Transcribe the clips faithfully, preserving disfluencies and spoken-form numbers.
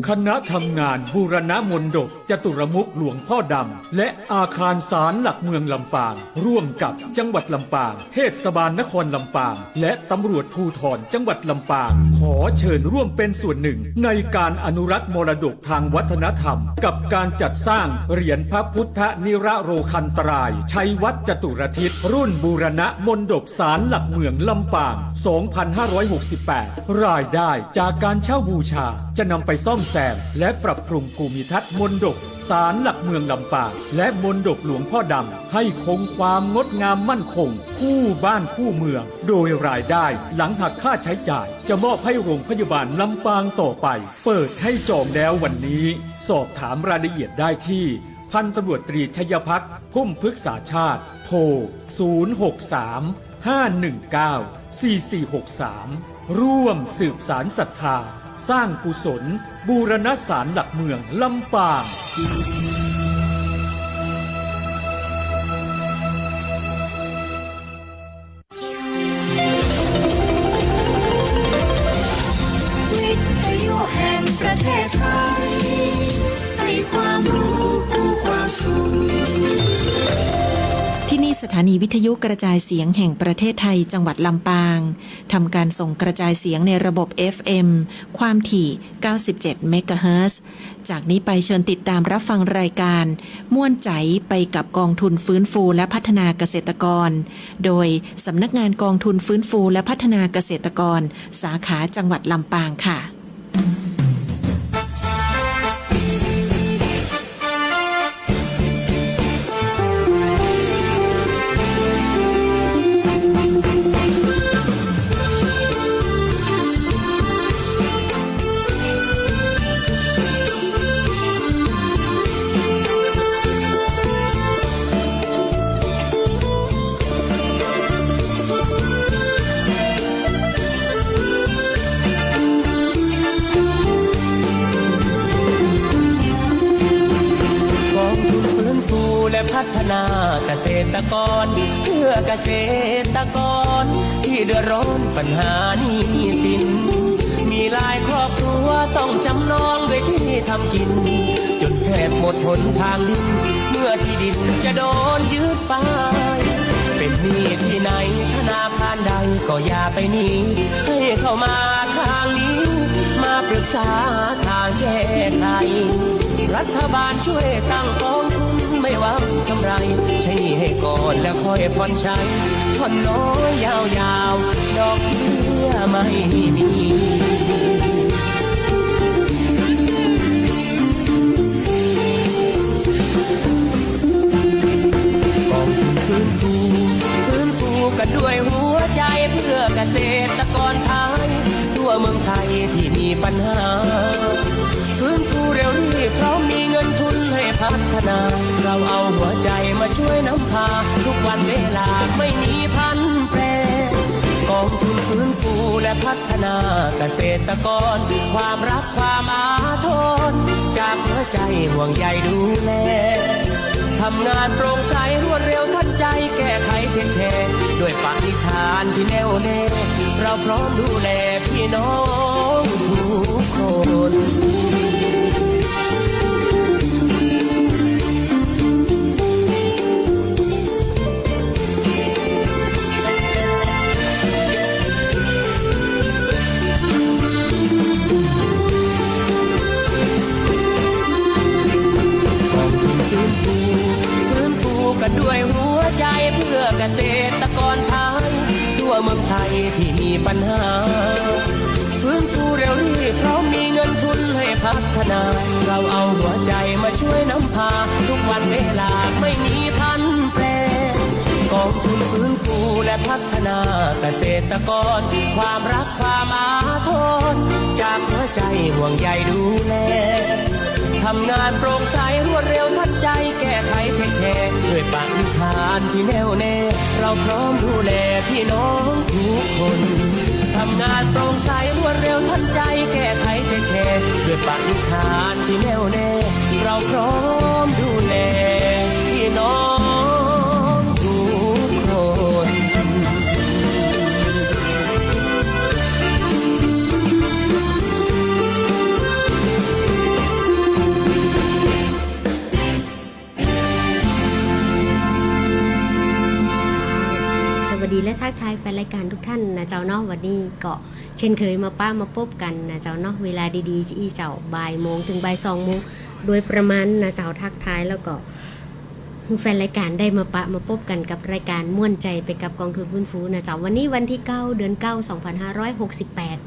คณะทำงานบูรณะมณฑปจตุรมุขหลวงพ่อดำ และอาคารศาลหลักเมืองลำปาง ร่วมกับจังหวัดลำปาง เทศบาลนครลำปาง และตำรวจภูธรจังหวัดลำปาง ขอเชิญร่วมเป็นส่วนหนึ่งในการอนุรักษ์มรดกทางวัฒนธรรม กับการจัดสร้างเหรียญพระพุทธนิรโรคันตราย ชัยวัฒน์จตุรทิศ รุ่นบูรณะมณฑปศาลหลักเมืองลำปาง สองพันห้าร้อยหกสิบแปด รายได้จากการเช่าบูชาจะนำไปซ่อมแซม และปรับปรุงภูมิทัศน์มณฑปศาลหลักเมืองลำปาง และมณฑปหลวงพ่อดำ ให้คงความงดงามมั่นคง คู่บ้านคู่เมือง โดยรายได้หลังหักค่าใช้จ่าย จะมอบให้โรงพยาบาลลำปางต่อไป เปิดให้จองแล้ววันนี้ สอบถามรายละเอียดได้ที่ พันตำรวจตรีชัยพักษ์ พุ่มพฤกษาชาติ โทร ศูนย์หกสาม ห้าหนึ่งเก้า สี่สี่หกสาม ร่วมสืบสานศรัทธา สร้างกุศล บูรณะศาลหลักเมืองลำปาง วิทยุแห่งประเทศไทย ให้ความรู้คู่ความสุข ที่นี่สถานีวิทยุกระจายเสียงแห่งประเทศไทย จังหวัดลำปาง ทำการส่งกระจายเสียงในระบบ เอฟเอ็ม ความถี่ เก้าสิบเจ็ด เมกะเฮิรตซ์ จากนี้ไปเชิญติดตามรับฟังรายการ ม่วนใจ๋ไปกับกองทุนฟื้นฟูและพัฒนาเกษตรกร โดยสำนักงานกองทุนฟื้นฟูและพัฒนาเกษตรกร สาขาจังหวัดลำปางค่ะ กองทุนฟื้นฟูและพัฒนาเกษตรกร เพื่อเกษตรกรที่เดือดร้อนปัญหาหนี้สิน มีหลายครอบครัวต้องจำนองด้วยที่ทำกิน จนแทบหมดหนทางดิ้น เมื่อที่ดินจะโดนยึดไป เป็นหนี้ที่ไหนธนาคารใดก็อย่าไปหนี ให้เข้ามาทางนี้ มาปรึกษาทางแก้ไข รัฐบาลช่วยตั้งกองทุน ไม่ว่ากำไร ใช้หนี้ให้ก่อนแล้วค่อยผ่อนใช้ ผ่อนน้อยยาวๆ ดอกเบี้ยไม่มี กองทุนฟื้นฟู ฟื้นฟูกันด้วยหัวใจเพื่อเกษตรกรไทย ทั่วเมืองไทยที่มีปัญหา ฟื้นฟูเร็วรีบพร้อมมีเงินทุนให้พัฒนา เราเอาหัวใจมาช่วยนำพา ทุกวันเวลาไม่มีพลันแปร กองทุนฟื้นฟูและพัฒนาเกษตรกร ความรักความอาทร จากหัวใจห่วงใยดูแล ทำงานโปร่งใสรวดเร็วทันใจ แก้ไขเทคแคร์ ด้วยปณิธานที่แน่วแน่ เราพร้อมดูแลพี่น้องทุกคน กองทุนฟื้นฟู ฟื้นฟูกันด้วยหัวใจเพื่อเกษตรกรไทย ทั่วเมืองไทยที่มีปัญหา ฟื้นฟูเร็วรีบพร้อมมีเงินทุนให้พัฒนา เราเอาหัวใจมาช่วยนำพา ทุกวันเวลาไม่มีพลันแปร กองทุนฟื้นฟูและพัฒนาเกษตรกร ความรักความอาทร จากหัวใจห่วงใยดูแล ทำงานโปร่งใสรวดเร็วทันใจ แก้ไขเทคแคร์ ด้วยปณิธานที่แน่วแน่ เราพร้อมดูแลพี่น้องทุกคน ทำงานโปร่งใสรวดเร็วทันใจ แก้ไขเทคแคร์ ด้วยปณิธานที่แน่วแน่ เราพร้อมดูแลพี่น้องทุกคน แฟนรายการทุกท่านนะเจ้าเนาะ วันนี้ก็เช่นเคยมาปะมาปบกันนะเจ้าเนาะ เวลาดีๆ อี้เจ้า บ่ายโมงเถิงบ่ายสองโมงโดยประมาณนะเจ้า ทักทายแล้วก็ แฟนรายการได้มาปะมาปบกันกับรายการม่วนใจ๋ไปกับกองทุนฟื้นฟูนะเจ้า วันนี้วันตี้เก้า เดือนเก้า สองพันห้าร้อยหกสิบแปด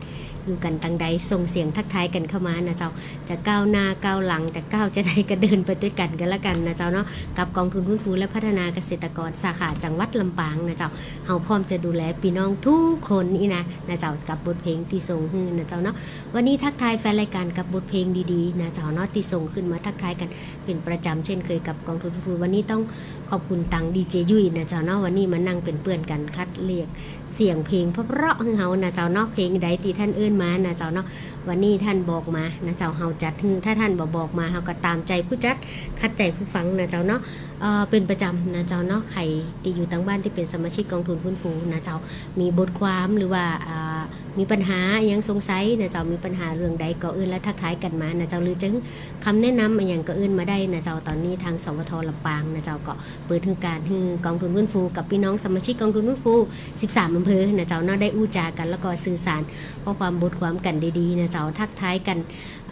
อยู่กั๋นตังใด ส่งเสียงทักทายกั๋นเข้ามานะเจ้า จะก้าวหน้าก้าวหลัง จะก้าวจะใดก็เดินไปตวยกั๋นก็แล้วกั๋นนะเจ้าเนาะ กับกองทุนฟื้นฟูและพัฒนาเกษตรกรสาขาจังหวัดลำปางนะเจ้า เฮาพร้อมจะดูแลปี้น้องทุกคนอี้นะ นะเจ้า กับบทเพลงตี้ส่งหื้อนะเจ้าเนาะ วันนี้ทักทายแฟนรายการกับบทเพลงดีๆ นะเจ้าเนาะ ตี้ส่งขึ้นมาทักทายกั๋นเป๋นประจ๋ำเช่นเคยกับกองทุนฟื้นฟู วันนี้ต้องขอบคุณตังดีเจยุ้ยนะเจ้าเนาะ วันนี้มานั่งเป๋นเปื้อนกั๋นคัดเลือกเสียงเพลงเพราะๆ หื้อเฮานะเจ้าเนาะ เพลงใดตี้ท่านเอิ้นมานะเจ้าเนาะ วันนี้ท่านบอกมานะเจ้า เฮาจัดหื้อ ถ้าท่านบ่บอกมา เฮาก็ตามใจ๋ผู้จัด ขัดใจ๋ผู้ฟังนะเจ้าเนาะ เอ่อ เป๋นประจ๋ำนะเจ้าเนาะ ใผตี้อยู่ตางบ้านตี้เป๋นสมาชิกกองทุนฟื้นฟูนะเจ้า มีบทความหรือว่า อ่า มีปัญหาอะหยังสงสัยนะเจ้า มีปัญหาเรื่องใดก็เอิ้นและทักทายกั๋นมานะเจ้า หรือจะหื้อคำแนะนำอะหยังก็เอิ้นมาได้นะเจ้า ต๋อนนี้ตาง สวท ลำปางนะเจ้า ก็เปิดหื้อการหื้อกองทุนฟื้นฟูกับปี้น้องสมาชิกกองทุนฟื้นฟู สิบสามอำเภอนะเจ้าเนาะ ได้อู้จ๋ากั๋นแล้วก็สื่อสารข้อความบทความกั๋นดีๆ นะเจ้า ทักทายกั๋น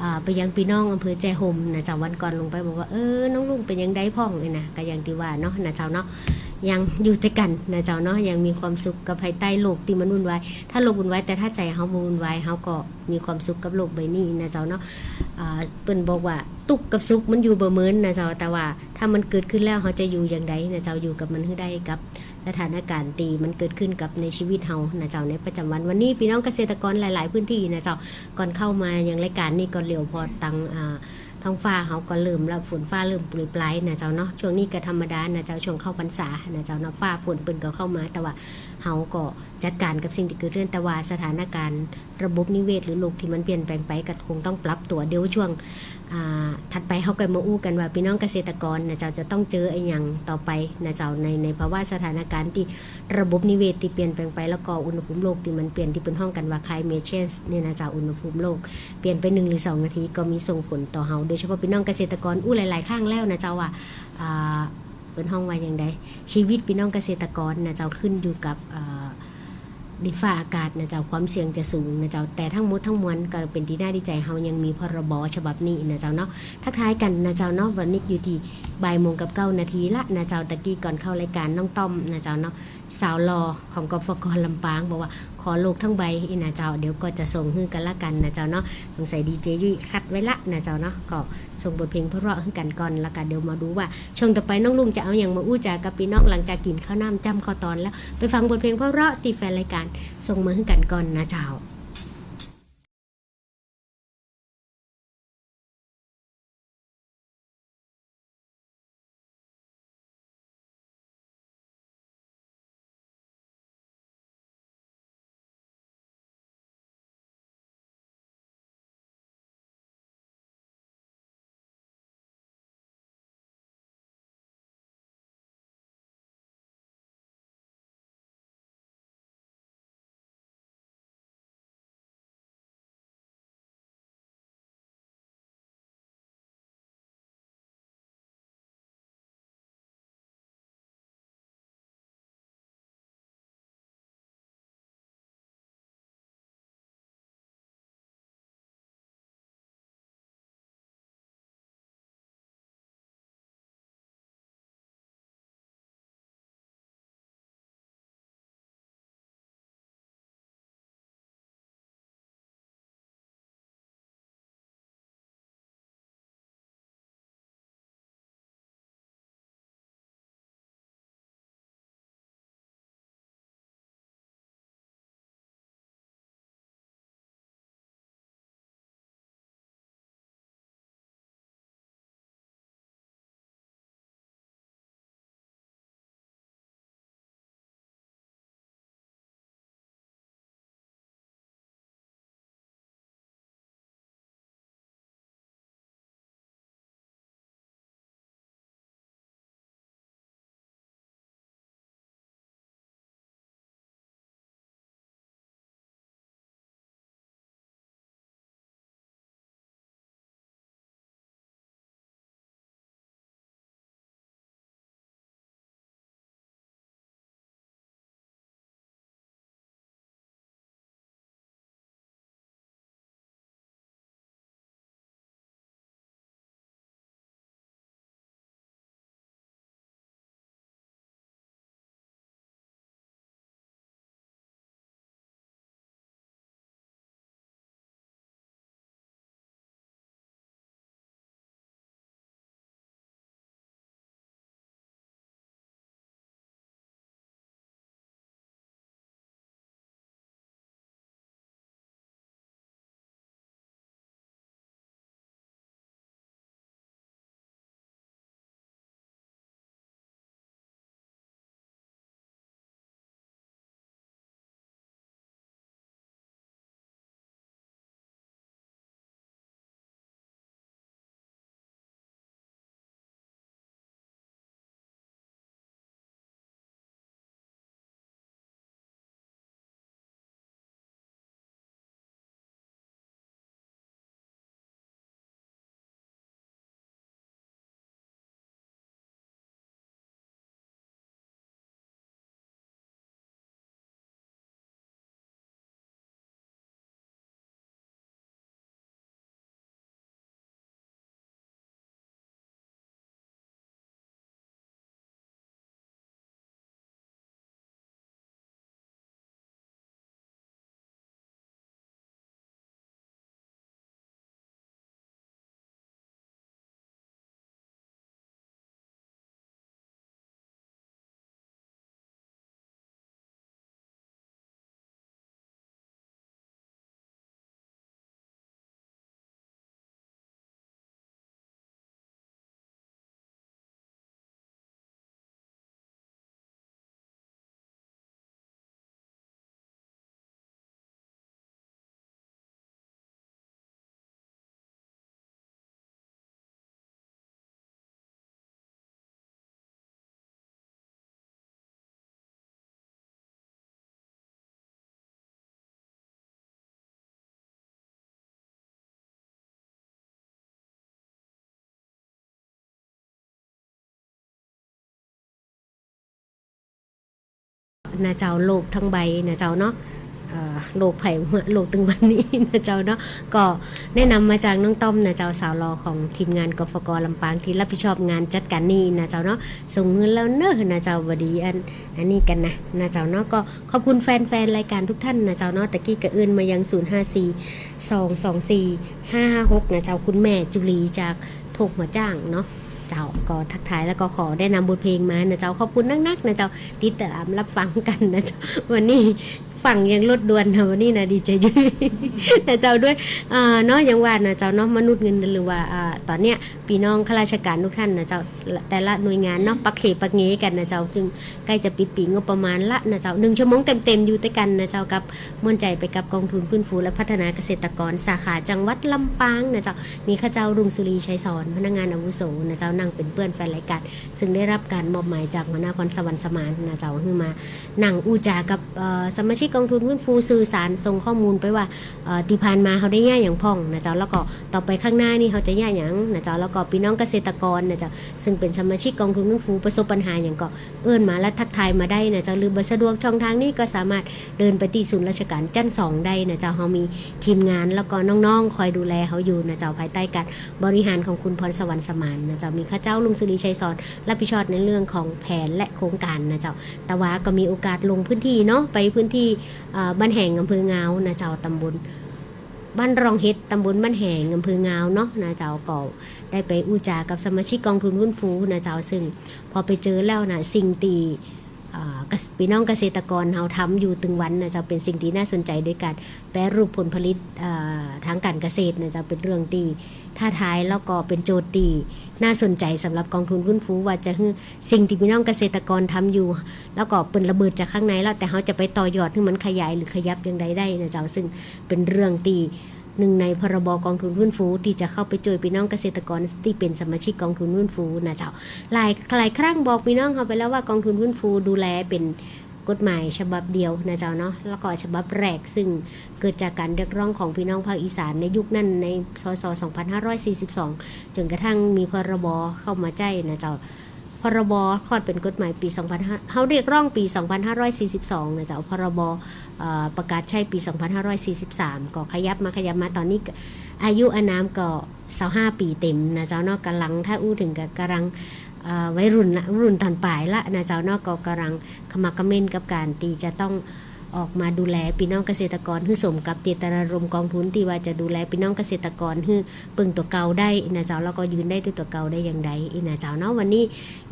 อ่า ไปยังปี้น้องอำเภอแจ้ห่มนะเจ้า วันก่อนลงไปบอกว่า เออ น้องลุงเป๋นยังใดพ่อง นี่นะ ก็อย่างตี้ว่าเนาะนะเจ้าเนาะ ยังอยู่ตวยกั๋นนะเจ้าเนาะ ยังมีความสุขกับภายใต้โลกตี้มันวุ่นวาย ถ้าโลกวุ่นวาย แต่ถ้าใจ๋เฮาบ่วุ่นวาย เฮาก็มีความสุขกับโลกใบนี้นะเจ้าเนาะ อ่า เปิ้นบอกว่าตุ๊กข์กับสุขมันอยู่บ่เหมือนนะเจ้า แต่ว่าถ้ามันเกิดขึ้นแล้ว เฮาจะอยู่อย่างใดนะเจ้า อยู่กับมันหื้อได้ กับสถานการณ์ตี้มันเกิดขึ้นกับในชีวิตเฮานะเจ้า ในประจ๋ำวัน วันนี้ปี้น้องเกษตรกรหลายๆ พื้นที่นะเจ้า ก่อนเข้ามายังรายการนี้ก็เหลียวผ่อตาง อ่า ท้องฟ้าเฮาก็เริ่มละ ฝนฟ้าเริ่มโปรยปรายนะเจ้าเนาะ ช่วงนี้ก็ธรรมดานะเจ้า ช่วงเข้าพรรษานะเจ้าเนาะ ฟ้าฝนเปิ้นก็เข้ามา แต่ว่าเฮาก็จัดก๋านกับสิ่งตี้เกิดขึ้น แต่ว่าสถานการณ์ระบบนิเวศหรือโลกตี้มันเปลี่ยนแปลงไปก็คงต้องปรับตั๋ว เดี๋ยวช่วง อ่า ถัดไปเฮาก็มาอู้กั๋นว่าปี้น้องเกษตรกรนะเจ้าจะต้องเจออะหยังต่อไปนะเจ้า ใน ในภาวะสถานการณ์ตี้ระบบนิเวศตี้เปลี่ยนแปลงไป แล้วก็อุณหภูมิโลกตี้มันเปลี่ยน ตี้เปิ้นฮ้องกั๋นว่า climate change นี่นะเจ้า อุณหภูมิโลก เปลี่ยนไปหนึ่งหรือสองนาทีก็มีส่งผลต่อเฮา โดยเฉพาะปี้น้องเกษตรกร อู้หลายๆ ครั้งแล้วนะเจ้าว่า อ่า เปิ้นฮ้องว่าอย่างใด ชีวิตปี้น้องเกษตรกรนะเจ้า ขึ้นอยู่กับ อ่า ดินฟ้าอากาศนะเจ้า ความเสี่ยงจะสูงนะเจ้า แต่ทั้งหมดทั้งมวลก็เป๋นตี้น่าดีใจ๋ เฮายังมี พรบ ฉบับนี้นะเจ้าเนาะ ทักทายกั๋นนะเจ้าเนาะ วันนี้อยู่ตี้บ่ายโมงกับเก้านาทีละนะเจ้า ตะกี้ก่อนเข้ารายการน้องต้อมนะเจ้าเนาะ สาวหล่อของ กฟก ลำปาง บอกว่า ขอโลกทั้งใบอี้นะเจ้า เดี๋ยวก็จะส่งหื้อกั๋นละกั๋นนะเจ้าเนาะ สงสัยดีเจยุ้ยคัดไว้ละนะเจ้าเนาะ ก็ส่งบทเพลงเพราะๆ หื้อกั๋นก่อน แล้วก็เดี๋ยวมาดูว่าช่วงต่อไปน้องลุงจะเอาหยังมาอู้จ๋ากับปี้น้อง หลังจากกิ๋นข้าวน้ำจ้ำข้าวตอนแล้ว ไปฟังบทเพลงเพราะๆ ตี้แฟนรายการส่งมาหื้อกั๋นก่อนนะเจ้า นะเจ้า โลกตึงใบนะเจ้าเนาะ เอ่อ โลกไผหัว โลกตึงวันนี้นะเจ้าเนาะ ก็แนะนำมาจากน้องต้อมนะเจ้า สาวหล่อของทีมงาน กฟก ลำปาง ตี้รับผิดชอบงานจัดการนี้นะเจ้าเนาะ ส่งเงินแล้วเน้อนะเจ้า บ่ดีอัน อันนี้กั๋นนะ นะเจ้าเนาะ ก็ขอบคุณแฟนๆ รายการทุกท่านนะเจ้าเนาะ ตะกี้ก็เอิ้นมายัง ศูนย์ห้าสี่ สองสองสี่ ห้าห้าหก นะเจ้า คุณแม่จุลีจากโทกหัวจ้างเนาะ เจ้า ก็ทักทายแล้วก็ขอแนะนำบทเพลงมานะเจ้า ขอบคุณนักๆ นะเจ้า ติดต๋ามรับฟังกั๋นนะเจ้า วันนี้ฟังยังรถด่วนนะ วันนี้นะ ดีใจ๋จุ้ย นะเจ้า ด้วย เอ่อ เนาะ อย่างว่านะเจ้าเนาะ มนุษย์เงินเดือน หรือว่า อ่า ต๋อนเนี้ย ปี้น้องข้าราชก๋านทุกท่านนะเจ้า แต่ละหน่วยงานเนาะ ปักเขปักเหงกั๋นนะเจ้า ซึ่งใก้จะปิดปี๋งบประมาณละนะเจ้า นึ่งชั่วโมงเต็มๆ อยู่ตวยกั๋นนะเจ้า กับม่วนใจ๋ไปกับกองทุนฟื้นฟูและพัฒนาเกษตรกรสาขาจังหวัดลำปางนะเจ้า มีข้าเจ้า รุ่งสุรี ชัยสอน พนักงานอาวุโสนะเจ้า นั่งเป๋นเปื้อนแฟนรายก๋าน ซึ่งได้รับก๋านมอบหมายจากหัวหน้าพรสวรรค์สมานนะเจ้า หื้อมานั่งอู้จ๋ากับ เอ่อ สมาชิกกองทุนฟื้นฟู สื่อสารส่งข้อมูลไปว่า เอ่อ ตี้ผ่านมาเฮาได้เยียะหยังพ่องนะเจ้า แล้วก็ต่อไปข้างหน้านี่เฮาจะเยียะหยังนะเจ้า แล้วก็ปี้น้องเกษตรกรนะเจ้า ซึ่งเป๋นสมาชิกกองทุนฟื้นฟู ประสบปัญหาหยังก็เอิ้นมาและทักทายมาได้นะเจ้า หรือบ่สะดวกช่องทางนี้ก็สามารถเดินไปตี้ศูนย์ราชการจั๊นสองได้นะเจ้า เฮามีทีมงานแล้วก็น้องๆ คอยดูแลเฮาอยู่นะเจ้า ภายใต้ก๋านบริหารของคุณพรสวรรค์สมานนะเจ้า มีข้าเจ้า รุ่งสุรี ชัยสอน รับผิดชอบในเรื่องของแผนและโครงก๋านนะเจ้า แต่ว่าก็มีโอกาสลงพื้นที่เนาะ ไปพื้นที่ เอ่อ บ้านแหง อำเภองาวนะเจ้า ต๋ำบลบ้านร่องเห็ด ต๋ำบลบ้านแหง อำเภองาวเนาะนะเจ้า ก็ได้ไปอู้จ๋ากับสมาชิกกองทุนฟื้นฟูนะเจ้า ซึ่งพอไปเจอแล้วนะ สิ่งตี้ เอ่อ เกษ- ปี้น้องเกษตรกรเฮาทำอยู่ตึงวันนะเจ้า เป๋นสิ่งตี้น่าสนใจ๋ โดยก๋านแปรรูปผลผลิต เอ่อ ทางก๋านเกษตรนะเจ้า เป๋นเรื่องตี้ท้าทาย แล้วก็เป๋นโจทย์ตี้น่าสนใจ๋สำหรับกองทุนฟื้นฟู ว่าจะหื้อสิ่งตี้ปี้น้องเกษตรกรทำอยู่ แล้วก็เปิ้นระเบิดจากข้างในแล้ว แต่เฮาจะไปต่อยอดหื้อมันขยายหรือขยับอย่างใดได้นะเจ้า ซึ่งเป๋นเรื่องตี้ นึ่งใน พรบ กองทุนฟื้นฟู ตี้จะเข้าไปจ้วยปี้น้องเกษตรกรตี้เป๋นสมาชิกกองทุนฟื้นฟูนะเจ้า หลาย หลายครั้งบอกปี้น้องเฮาไปแล้วว่ากองทุนฟื้นฟูดูแลเป๋นกฎหมายฉบับเดียวนะเจ้าเนาะ แล้วก็ฉบับแรก ซึ่งเกิดจากก๋านเรียกร้องของปี้น้องภาคอีสานในยุคนั้น ใน ส.ศ. สองพันห้าร้อยสี่สิบสอง จ๋นกระทั่งมี พรบ เข้ามาใจ๊นะเจ้า พรบ คลอดเป๋นกฎหมายปี๋สองพันห้า เฮาเรียกร้องปี๋สองพันห้าร้อยสี่สิบสองนะเจ้า พรบ เอ่อ ประกาศใจ๊ปี๋สองพันห้าร้อยสี่สิบสาม ก็ขยับมา ขยับมา ต๋อนนี้ก็อายุอานามก็ซาวห้าปี๋เต๋มนะเจ้าเนาะ ก่ำลัง ถ้าอู้เถิงก็ก่ำลัง เอ่อ วัยรุ่นละ รุ่นต้นป๋ายละนะเจ้าเนาะ ก็ก่ำลังขมักเขม้นกับก๋านตี้จะต้องออกมาดูแลปี้น้องเกษตรกร หื้อสมกับเจตนารมณ์กองทุนตี้ว่าจะดูแลปี้น้องเกษตรกรหื้อเปิงตั๋วเก่าได้นะเจ้า แล้วก็ยืนได้ตวยตั๋วเก่าได้อย่างใดอี้นะเจ้าเนาะ วันนี้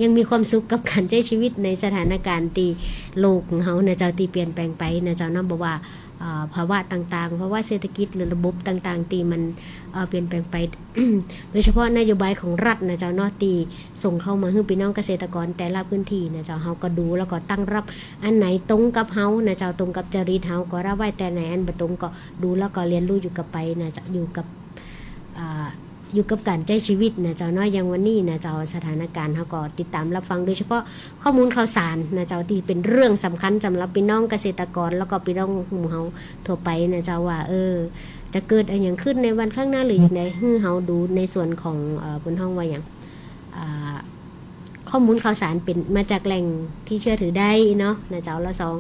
ยังมีความสุขกับก๋านใจ๊ชีวิตในสถานการณ์ตี้โลกของเฮานะเจ้า ตี้เปลี่ยนแปลงไปนะเจ้าเนาะ บ่ว่า เอ่อ ภาวะต่างๆ ภาวะเศรษฐกิจหรือระบบต่างๆ ตี้มัน เอ่อ เปลี่ยนแปลงไป โดยเฉพาะนโยบายของรัฐนะเจ้าเนาะ ตี้ส่งเข้ามาหื้อปี้น้องเกษตรกรแต่ละพื้นที่นะเจ้า เฮาก็ดูแล้วก็ตั้งรับ อันไหนตรงกับเฮานะเจ้า ตรงกับจริตเฮาก็รับไว้ แต่อันไหนอันบ่ตรงก็ดูแล้วก็เรียนรู้อยู่กับไปนะเจ้า อยู่กับ อ่า อยู่กับก๋านใจ๊ชีวิตนะเจ้าเนาะ อย่างวันนี้นะเจ้า สถานการณ์เฮาก็ติดต๋ามรับฟัง โดยเฉพาะข้อมูลข่าวสารนะเจ้า ตี้เป๋นเรื่องสำคัญสำหรับปี้น้องเกษตรกร แล้วก็ปี้น้องหมู่เฮาทั่วไปนะเจ้า ว่า เออ จะเกิดอะหยังขึ้นในวันข้างหน้าหรืออย่างใด หื้อเฮาดูในส่วนของ เอ่อ เปิ้นฮ้องว่าหยัง อ่า ข้อมูลข่าวสารเป๋นมาจากแหล่งตี้เชื่อถือได้เนาะนะเจ้า แล้วสอง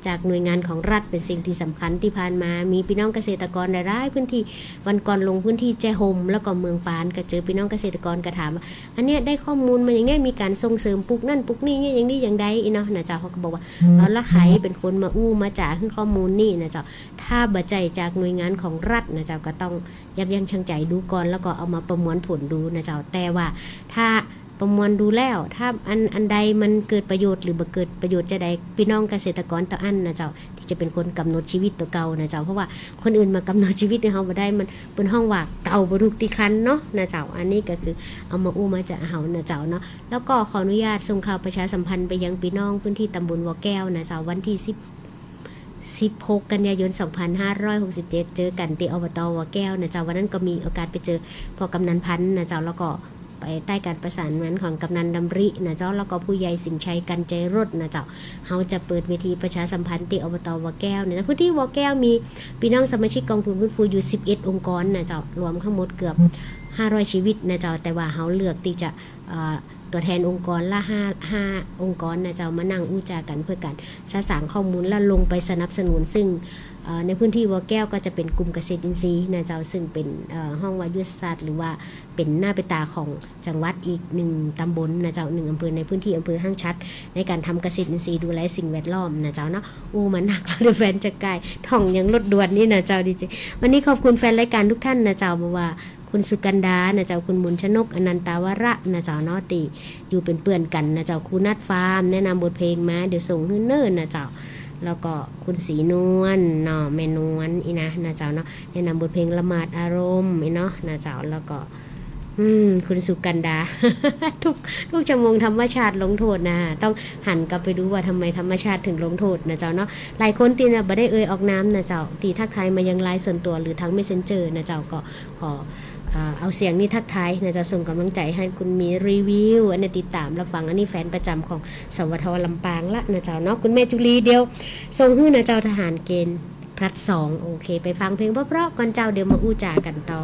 จากหน่วยงานของรัฐเป๋นสิ่งตี้สำคัญ ตี้ผ่านมามีปี้น้องเกษตรกรหลายๆ พื้นที่ วันก่อนลงพื้นที่แจ้ห่ม แล้วก็เมืองปาน ก็เจอปี้น้องเกษตรกรก็ถามว่า อันเนี้ยได้ข้อมูลมาอย่างเนี้ย มีก๋านส่งเสริมปลูกนั่นปลูกนี่เนี่ย อย่างนี้อย่างใดอี้เนาะนะเจ้า เฮาก็บอกว่า เอาละใผเป๋นคนมาอู้มาจ๋าหื้อข้อมูลนี่นะเจ้า ถ้าบ่ใจ้จากหน่วยงานของรัฐนะเจ้า ก็ต้องยับยั้งชั่งใจ๋ดูก่อน แล้วก็เอามาประมวลผลดูนะเจ้า แต่ว่าถ้า ประมวลดูแล้ว ถ้าอัน อันใดมันเกิดประโยชน์หรือบ่เกิดประโยชน์จาใด ปี้น้องเกษตรกรเต้าอั้นนะเจ้า ตี้จะเป๋นคนก๋ำหนดชีวิตตั๋วเก่านะเจ้า เพราะว่าคนอื่นมากำหนดชีวิตหื้อเฮาบ่ได้ มันเปิ้นฮ้องว่าเก่าบ่ถูกตี้คันเนาะนะเจ้า อันนี้ก็คือเอามาอู้มาจ๋าเฮานะเจ้าเนาะ แล้วก็ขออนุญาตส่งข่าวประชาสัมพันธ์ไปยังปี้น้องพื้นที่ต๋ำบลบ่อแก้วนะเจ้า วันตี้สิบ สิบหก กันยายน สองพันห้าร้อยหกสิบเจ็ด เจอกั๋นตี้ อบต บ่อแก้วนะเจ้า วันนั้นก็มีโอกาสไปเจอพ่อกำนันพันธุ์นะเจ้า แล้วก็ ภายใต้ก๋านประสานงานของกำนันดำรินะเจ้า แล้วก็ผู้ใหญ่สิงห์ชัย กันใจรดนะเจ้า เฮาจะเปิดเวทีประชาสัมพันธ์ตี้ อบต บ่อแก้วนะเจ้า พื้นที่บ่อแก้วมีปี้น้องสมาชิกกองทุนฟื้นฟูอยู่ สิบเอ็ด องค์กรนะเจ้า รวมทั้งหมดเกือบ ห้าร้อย ชีวิตนะเจ้า แต่ว่าเฮาเลือกตี้จะ เอ่อ ตั๋วแทนองค์กรละห้า ห้าองค์กรนะเจ้า มานั่งอู้จ๋ากั๋นเปื้อก๋านสะสางข้อมูล แล้วลงไปสนับสนุน ซึ่ง เอ่อ ในพื้นที่บ่อแก้วก็จะเป๋นกลุ่มเกษตรอินทรีย์นะเจ้า ซึ่งเป๋น เอ่อ ฮ้องว่ายุทธศาสตร์ หรือว่าเป๋นหน้าเป๋นต๋าของจังหวัดอีกหนึ่งตำบลนะเจ้า หนึ่งอำเภอในพื้นที่อำเภอห้างฉัตร ในก๋านทำเกษตรอินทรีย์ดูแลสิ่งแวดล้อมนะเจ้าเนาะ อู้มานักแล้วเดี๋ยวแฟนจะก่าย ท่องอย่างรถด่วนนี่นะเจ้า ดีเจ วันนี้ขอบคุณแฟนรายการทุกท่านนะเจ้า บ่ว่าคุณสุกันดานะเจ้า คุณมนชนก อนันตาวระนะเจ้าเนาะ ตี้อยู่เป๋นเปื้อนกั๋นนะเจ้า ครูนัดฟาร์ม แนะนำบทเพลงมา เดี๋ยวส่งหื้อเน่อนะเจ้า แล้วก็คุณศรีนวลเนาะ แม่นวลอี้นะ นะเจ้าเนาะ แนะนำบทเพลงละหมาดอารมณ์อี้เนาะ นะเจ้า แล้วก็ อืม คุณสุกันดา ทุก ทุกชั่วโมงธรรมชาติลงโทษนะ ต้องหันกลับไปดูว่าทำไมธรรมชาติถึงลงโทษนะเจ้าเนาะ หลายคนตี้นะ บ่ได้เอ่ยออกนามนะเจ้า ตี้ทักทายมายังไลน์ส่วนตั๋วหรือทางเมสเซนเจอร์นะเจ้า ก็ขอ เอ่อ เอาเสียงนี้ทักทายนะเจ้า ส่งก๋ำลังใจ๋หื้อคุณหมีรีวิว อันนี้ติดต๋ามรับฟัง อันนี้แฟนประจ๋ำของ สวท ลำปางละนะเจ้าเนาะ คุณแม่จุลี เดี๋ยวส่งหื้อนะเจ้า ทหารเกณฑ์พลัดสอง โอเค ไปฟังเพลงเพราะๆก่อนเจ้า เดี๋ยวมาอู้จ๋ากั๋นต่อ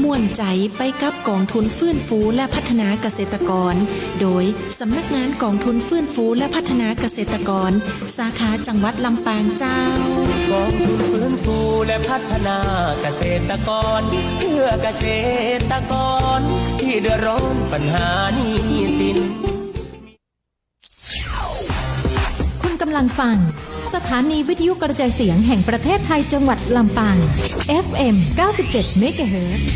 ม่วนใจ๋ไปกับก๋องทุนฟื้นฟูและพัฒนาเกษตรกร โดยสำนักงานก๋องทุนฟื้นฟูและพัฒนาเกษตรกร สาขาจังหวัดลำปางเจ้า ก๋องทุนฟื้นฟูและพัฒนาเกษตรกร เพื่อเกษตรกรที่เดือดร้อนปัญหาหนี้สิน คุณกำลังฟังสถานีวิทยุกระจายเสียงแห่งประเทศไทยจังหวัดลำปาง เอฟเอ็ม เก้าสิบเจ็ด เมกะเฮิรตซ์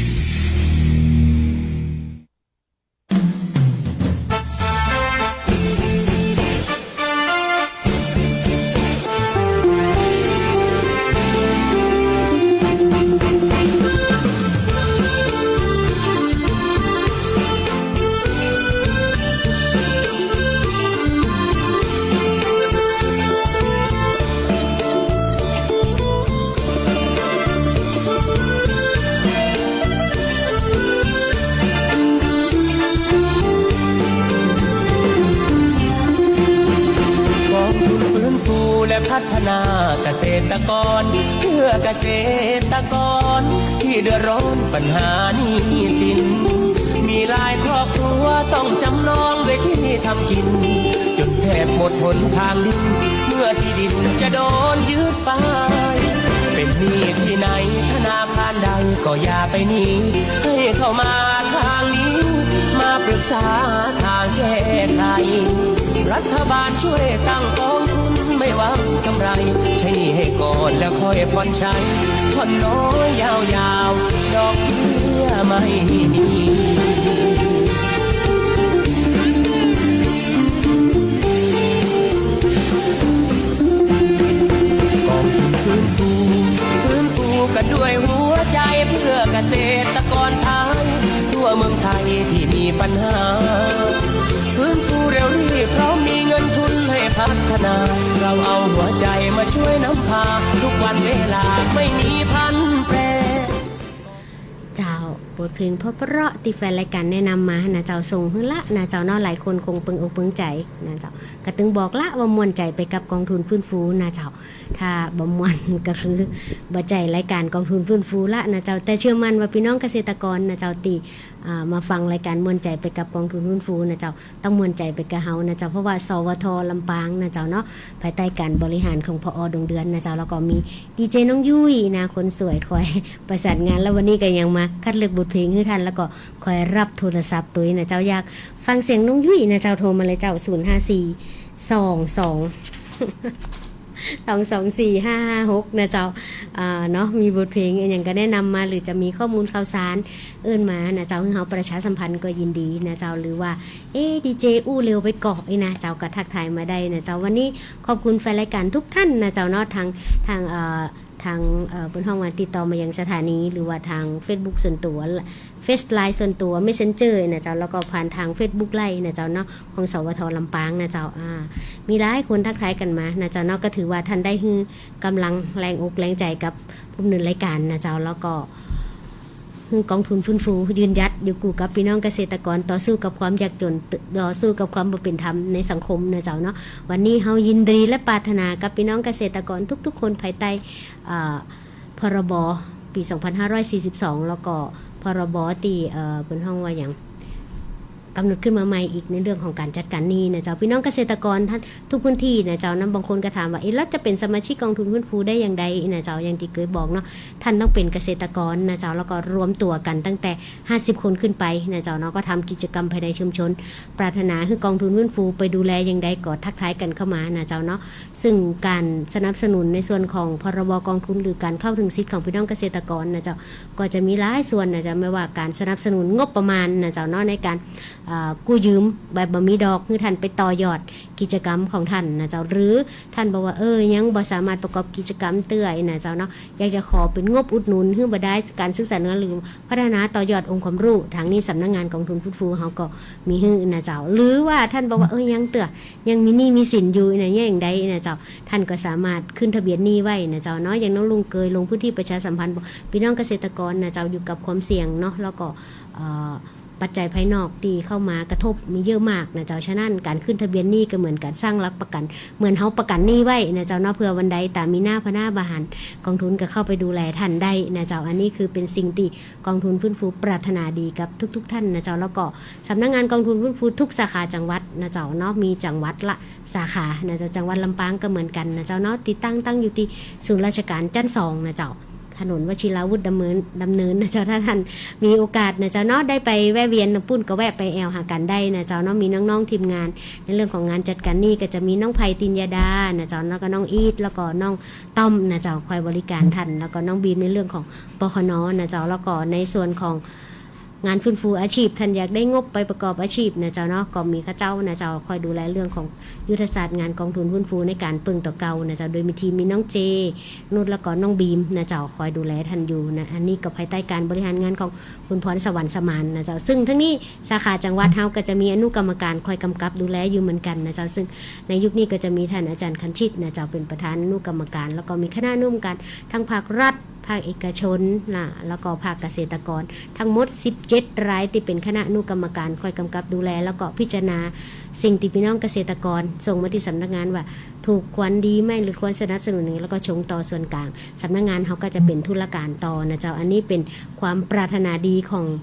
ก๋องทุนฟื้นฟูและพัฒนาเกษตรกร เพื่อเกษตรกรที่เดือดร้อนปัญหาหนี้สิน มีหลายครอบครัวต้องจำนองด้วยที่ทำกิน จนแทบหมดหนทางดิ้น เมื่อที่ดินจะโดนยึดไป เป็นหนี้ที่ไหนธนาคารใดก็อย่าไปหนี ให้เข้ามาทางนี้ มาปรึกษาทางแก้ไข รัฐบาลช่วยตั้งกองทุนไม่หวังกำไร ใช้หนี้ให้ก่อนแล้วค่อยผ่อนใช้ ผ่อนน้อยยาวๆ ดอกเบี้ยไม่มี ก๋องทุนฟื้นฟู ฟื้นฟูกันด้วยหัวใจเพื่อเกษตรกรไทย ทั่วเมืองไทยที่มีปัญหา ฟื้นฟูเร็วรีบพร้อมมีเงินทุนให้พัฒนา เราเอาหัวใจมาช่วยนำพา ทุกวันเวลาไม่มีพลันแปร เจ้า บทเพลงเพราะๆ ตี้แฟนรายก๋านแนะนำมานะเจ้า ส่งหื้อละนะเจ้าเนาะ หลายคนคงปึงอกปึงใจ๋นะเจ้า ก็ตึงบอกละว่าม่วนใจ๋ไปกับก๋องทุนฟื้นฟูนะเจ้า ถ้าบ่ม่วนก็คือบ่ใจ้รายก๋านก๋องทุนฟื้นฟูละนะเจ้า แต่เชื่อมั่นว่าปี้น้องเกษตรกรนะเจ้า ตี้ อ่า มาฟังรายก๋านม่วนใจ๋ไปกับก๋องทุนฟื้นฟูนะเจ้า ต้องม่วนใจ๋ไปกับเฮานะเจ้า เพราะว่า สวท ลำปางนะเจ้าเนาะ ภายใต้ก๋านบริหารของ ผอ ดวงเดือนนะเจ้า แล้วก็มีดีเจน้องยุ้ยนะ คนสวยคอยประสานงาน แล้ววันนี้ก็ยังมาคัดเลือกบทเพลงหื้อท่าน แล้วก็คอยรับโทรศัพท์ตวยนะเจ้า อยากฟังเสียงน้องยุ้ยนะเจ้า โทรมาเลยเจ้า ศูนย์ห้าสี่ สองสอง สองสองสี่ห้าห้าหก นะเจ้า อ่า เนาะ มีบทเพลงอะหยังก็แนะนำมา หรือจะมีข้อมูลข่าวสารอื่นมานะเจ้า หื้อเฮาประชาสัมพันธ์ก็ยินดีนะเจ้า หรือว่า เอ๊ะ ดีเจอู้เร็วไปก่ออี้นะเจ้า ก็ทักทายมาได้นะเจ้า วันนี้ขอบคุณแฟนรายก๋านทุกท่านนะเจ้าเนาะ ทาง ทาง เอ่อ ทาง เอ่อ เปิ้นฮ้องว่าติดต่อมายังสถานี หรือว่าทางเฟซบุ๊กส่วนตั๋ว เฟซไลน์ส่วนตั๋ว เมสเซนเจอร์นะเจ้า แล้วก็ผ่านทางเฟซบุ๊กไลฟ์นะเจ้าเนาะ ของ สวท ลำปางนะเจ้า อ่า มีหลายคนทักทายกั๋นมานะเจ้าเนาะ ก็ถือว่าท่านได้หื้อกำลังแรงอกแรงใจ๋กับผู้ดำเนินรายก๋านนะเจ้า แล้วก็หื้อกองทุนฟื้นฟูยืนหยัดอยู่กู้กับปี้น้องเกษตรกร ต่อสู้กับความยากจน ต่อสู้กับความบ่เป๋นธรรมในสังคมนะเจ้าเนาะ วันนี้เฮายินดีและปรารถนากับปี้น้องเกษตรกรทุกๆ คนภายใต้ อ่า พรบ ปี สองพันห้าร้อยสี่สิบสอง แล้วก็ พรบ ตี้ เอ่อ เปิ้นฮ้องว่าหยัง กำหนดขึ้นมาใหม่อีกในเรื่องของก๋านจัดก๋านหนี้นะเจ้า ปี้น้องเกษตรกรท่านทุกพื้นที่นะเจ้า นั้นบางคนก็ถามว่า เอ๊ะ แล้วจะเป๋นสมาชิกกองทุนฟื้นฟูได้อย่างใดนะเจ้า อย่างตี้เกยบอกเนาะ ท่านต้องเป๋นเกษตรกรนะเจ้า แล้วก็รวมตั๋วกั๋นตั้งแต่ห้าสิบคนขึ้นไปนะเจ้าเนาะ ก็ทำกิจกรรมภายในชุมชน ปรารถนาหื้อกองทุนฟื้นฟูไปดูแลอย่างใดก็ทักทายกั๋นเข้ามานะเจ้าเนาะ ซึ่งก๋านสนับสนุนในส่วนของ พรบ กองทุน หรือก๋านเข้าถึงสิทธิ์ของปี้น้องเกษตรกรนะเจ้า ก็จะมีหลายส่วนนะเจ้า ไม่ว่าก๋านสนับสนุนงบประมาณนะเจ้าเนาะ ในก๋าน อ่า กู้ยืมแบบบ่มีดอก หื้อท่านไปต่อยอดกิจกรรมของท่านนะเจ้า หรือท่านบอกว่า เออ ยังบ่สามารถประกอบกิจกรรมเตื้อนะเจ้าเนาะ อยากจะขอเป๋นงบอุดหนุนหื้อบรรดาก๋านศึกษาเนื้อหรือพัฒนาต่อยอดองค์ความรู้ ทางนี้สำนักงานกองทุนฟื้นฟูเฮาก็มีหื้อนะเจ้า หรือว่าท่านบอกว่า เออ ยังเตื้อ ยังมีหนี้มีสินอยู่นะ อย่างใดนะเจ้า ท่านก็สามารถขึ้นทะเบียนหนี้ไว้นะเจ้าเนาะ อย่างน้องลุงเกยลงพื้นที่ประชาสัมพันธ์บอกปี้น้องเกษตรกรนะเจ้า อยู่กับความเสี่ยงเนาะ แล้วก็ เอ่อ ปัจจัยภายนอกตี้เข้ามากระทบมีเยอะมากนะเจ้า ฉะนั้นก๋านขึ้นทะเบียนหนี้ก็เหมือนก๋านสร้างหลักประกั๋น เหมือนเฮาประกั๋นหนี้ไว้นะเจ้าเนาะ เผื่อวันใดต๋ามีหน้าพะหน้าบ่หัน กองทุนก็เข้าไปดูแลท่านได้นะเจ้า อันนี้คือเป๋นสิ่งตี้กองทุนฟื้นฟูปรารถนาดีกับทุกๆ ท่านนะเจ้า แล้วก็สำนักงานกองทุนฟื้นฟูทุกสาขาจังหวัดนะเจ้าเนาะ มีจังหวัดละสาขานะเจ้า จังหวัดลำปางก็เหมือนกั๋นนะเจ้าเนาะ ติดตั้งตั้งอยู่ตี้ศูนย์ราชการจั้นสองนะเจ้า ถนนวชิราวุธดำเนิน ดำเนินนะเจ้า ถ้าท่านมีโอกาสนะเจ้าเนาะ ได้ไปแวะเวียนตรงปุ้นก็แวะไปแอ่วหากั๋นได้นะเจ้าเนาะ มีน้องๆ ทีมงาน ในเรื่องของงานจัดก๋านหนี้ก็จะมีน้องไพ ติญญาดานะเจ้า แล้วก็น้องอีท แล้วก็น้องต้อมนะเจ้า คอยบริการท่าน แล้วก็น้องบีมในเรื่องของ ปคณ นะเจ้า แล้วก็ในส่วนของงานฟื้นฟูอาชีพ ท่านอยากได้งบไปประกอบอาชีพนะเจ้าเนาะ ก็มีเขาเจ้านะเจ้า คอยดูแลเรื่องของยุทธศาสตร์งานกองทุนฟื้นฟูในก๋านเปิ่งตั๋วเก่านะเจ้า โดยมีทีมมีน้องเจ นุช แล้วก็น้องบีมนะเจ้า คอยดูแลท่านอยู่นะ อันนี้ก็ภายใต้ก๋านบริหารงานของคุณพรสวรรค์สมานนะเจ้า ซึ่งทั้งนี้สาขาจังหวัดเฮาก็จะมีอนุกรรมการคอยกำกับดูแลอยู่เหมือนกั๋นนะเจ้า ซึ่งในยุคนี้ก็จะมีท่านอาจารย์คันชิตนะเจ้า เป๋นประธานอนุกรรมการ แล้วก็มีคณะอนุกรรมการทั้งภาครัฐ ภาคเอกชนนะ แล้วก็ภาคเกษตรกร ทั้งหมดสิบเจ็ดรายตี้เป๋นคณะอนุกรรมการคอยกำกับดูแล แล้วก็พิจารณาสิ่งตี้พี่น้องเกษตรกรส่งมาตี้สำนักงานว่าถูกควรดีไหม หรือควรสนับสนุนยังไง แล้วก็ส่งต่อส่วนกลาง สำนักงานเฮาก็จะเป๋นธุรการต่อนะเจ้า อันนี้เป๋นความปรารถนาดีของ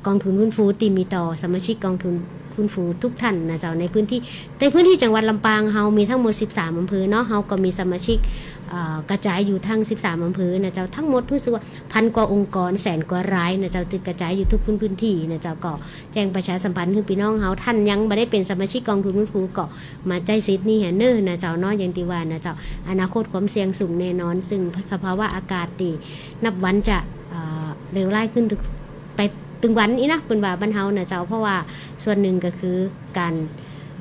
กองทุนฟื้นฟูตี้มีต่อสมาชิกกองทุนฟื้นฟูทุกท่านนะเจ้า ในพื้นที่ ในพื้นที่จังหวัดลำปางเฮามีทั้งหมดสิบสามอำเภอเนาะ เฮาก็มีสมาชิก เอ่อ กระจายอยู่ทั้งสิบสามอำเภอนะเจ้า ทั้งหมดรู้สึกว่าพันกว่าองค์กร แสนกว่ารายนะเจ้า ตี้กระจายอยู่ทุกพื้น พื้นที่นะเจ้า ก็แจ้งประชาสัมพันธ์หื้อพี่น้องเฮา ท่านยังบ่ได้เป๋นสมาชิกกองทุนฟื้นฟูก็มาใจ๊สิทธิ์นี้แหมเน่อนะเจ้าเนาะ อย่างตี้ว่านะเจ้า อนาคตความเสี่ยงสูงแน่นอน ซึ่งสภาวะอากาศตี้นับวันจะ เอ่อ เลวร้ายขึ้นตึง ไปตึงวันอี้นะ เปิ้นว่าบ้านเฮานะเจ้า เพราะว่าส่วนหนึ่งก็คือก๋าน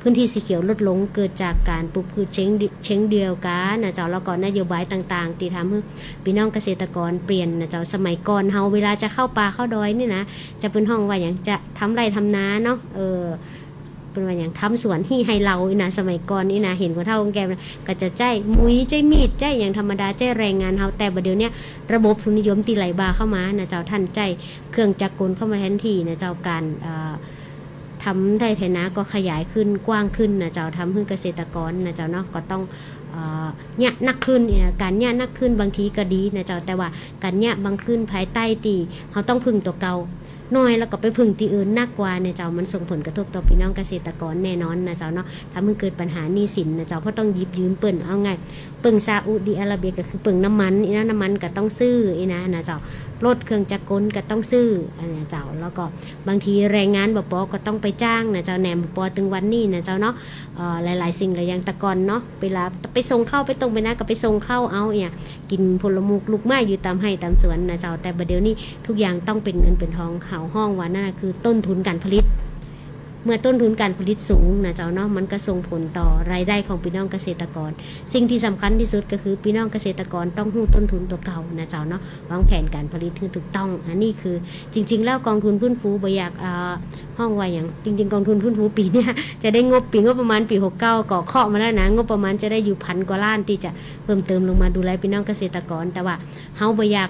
พื้นที่สีเขียวลดลง เกิดจากก๋านปลูกพืชเชิง เชิงเดียวกั๋นนะเจ้า แล้วก็นโยบายต่างๆ ตี้ทำหื้อพี่น้องเกษตรกรเปลี่ยนนะเจ้า สมัยก่อนเฮาเวลาจะเข้าป่าเข้าดอยนี่นะ จะเปิ้นฮ้องว่าหยัง จะทำไร่ทำนาเนาะ เออ เปิ้นว่าหยัง ทำสวนฮี่ไฮ่เหล่าอี้นะ สมัยก่อนอี้นะ หันคนเฒ่าคนแก่นะ ก็จะใจ๊มุย ใจ๊มีด ใจ๊หยังธรรมดา ใจ๊แรงงานเฮา แต่บ่าเดี่ยวเนี้ยระบบทุนนิยมตี้ไหลบ่าเข้ามานะเจ้า ท่านใจ๊เครื่องจักรกลเข้ามาแทนที่นะเจ้า ก๋าน เอ่อ ทำไฮ่ไถนาก็ขยายขึ้นกว้างขึ้นนะเจ้า ทำหื้อเกษตรกรนะเจ้าเนาะ ก็ต้อง เอ่อ เยียะหนักขึ้นเนี่ย ก๋านเยียะหนักขึ้นบางทีก็ดีนะเจ้า แต่ว่าก๋านเยียะบางขึ้นภายใต้ตี้เฮาต้องพึ่งตั๋วเก่าน้อย แล้วก็ไปพึ่งตี้อื่นหนักกว่าเนี่ยเจ้า มันส่งผลกระทบต่อพี่น้องเกษตรกรแน่นอนนะเจ้าเนาะ ทำหื้อเกิดปัญหาหนี้สินนะเจ้า เพราะต้องหยิบยืมเปิ้น เอาง่าย เปิ้งซาอุดิอาระเบียก็คือเปิ้งน้ำมันอี้นะ น้ำมันก็ต้องซื้ออี้นะ นะเจ้า รถเครื่องจักรกลก็ต้องซื้อ อันเนี้ยเจ้า แล้วก็บางทีแรงงานบ่ปอก็ต้องไปจ้างนะเจ้า แหนมบ่ปอตึงวันนี้นะเจ้าเนาะ เอ่อ หลายๆ สิ่งหลายอย่าง แต่ก่อนเนาะ เวลาไปส่งข้าว ไปตรงไปนาก็ไปส่งข้าวเอาเนี่ย กิ๋นผลหมากลูกไม้อยู่ต๋ามไฮ่ต๋ามสวนนะเจ้า แต่บ่าเดี่ยวนี้ทุกอย่างต้องเป๋นเงินเป๋นทอง เขาฮ้องว่านั่นน่ะคือต้นทุนก๋านผลิต เมื่อต้นทุนก๋านผลิตสูงนะเจ้าเนาะ มันก็ส่งผลต่อรายได้ของพี่น้องเกษตรกร สิ่งตี้สำคัญตี้สุดก็คือพี่น้องเกษตรกรต้องฮู้ต้นทุนตั๋วเก่านะเจ้าเนาะ วางแผนก๋านผลิตหื้อถูกต้อง อันนี้คือจริงๆ แล้วกองทุนฟื้นฟูบ่อยาก เอ่อ ฮ้องว่าหยัง จริงๆ กองทุนฟื้นฟูปี๋เนี้ยจะได้งบ ปี๋งบประมาณปี๋หกเก้าก็เคาะมาแล้วนะ งบประมาณจะได้อยู่พันกว่าล้านตี้จะเพิ่มเติมลงมาดูแลพี่น้องเกษตรกร แต่ว่าเฮาบ่อยาก